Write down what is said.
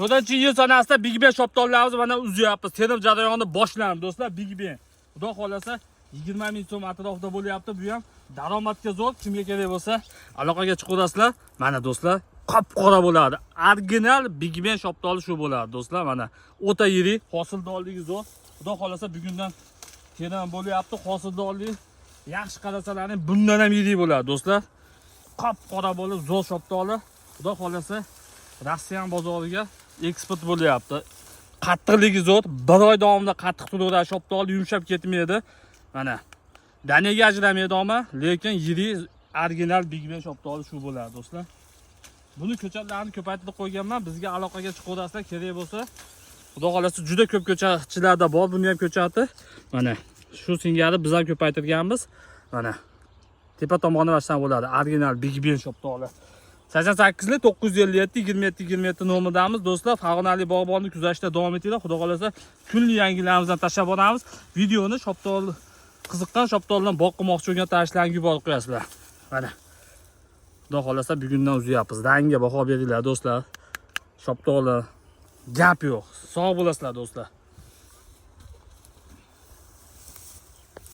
4-iyun sanasida Big Ben shoptollarimizni mana uzyapmiz. Terim jarayoni boshlandi do'stlar, Big Ben. Xudo xolasa 20 ming so'm atrofida bo'lyapti. Bu ham daromadga zo'r. Kimga kerak bo'lsa, aloqaga chiqaverasizlar. Mana do'stlar, qop-qora bo'ladi. Original Big Ben shoptoli shu bo'ladi do'stlar. Mana o'ta yirik, hosildorligi zo'r. Xudo xolasa bugundan terim bo'lyapti, hosildorligi yaxshi qarasalaring bundan ham yirik bo'ladi do'stlar. Qop-qora bo'lib zo'r shoptoli. Xudo xolasa Rossiya bozoriga eksport bo'lyapti. Qattiqligi zo'r. Bir oy davomida qattiq turaveradi shoptoli, yumshab ketmaydi. Mana danaga ajramaydi olma, lekin yirik original Big Ben shoptoli shu bo'ladi do'stlar. Buni ko'chatlarini ko'paytirib qo'yganman. Bizga aloqaga chiqaverasizlar kerak bo'lsa. Xudo xolasa juda ko'p ko'chatchilarda bor buni ham ko'chati. Mana shu singari biz ham ko'paytirganmiz. Mana tepa tomoni mana shunaqa bo'ladi. Original Big Ben shoptoli. 88 957 27 27 nomidamiz do'stlar. Farg'onalik bog'bonni kuzatishda davom etinglar. Xudo xolasa kunlik yangilarimizdan tashlab boramiz. Videoni shoptol qiziqqan, shoptoldan bog' qilmoqchi bo'lgan tanishlarga yuborib qo'yasizlar. Mana. Xudo xolasa bugundan uzyapmiz. Rangga baho beringlar do'stlar. Shoptoli gap yo'q. Sog' bo'lasizlar do'stlar.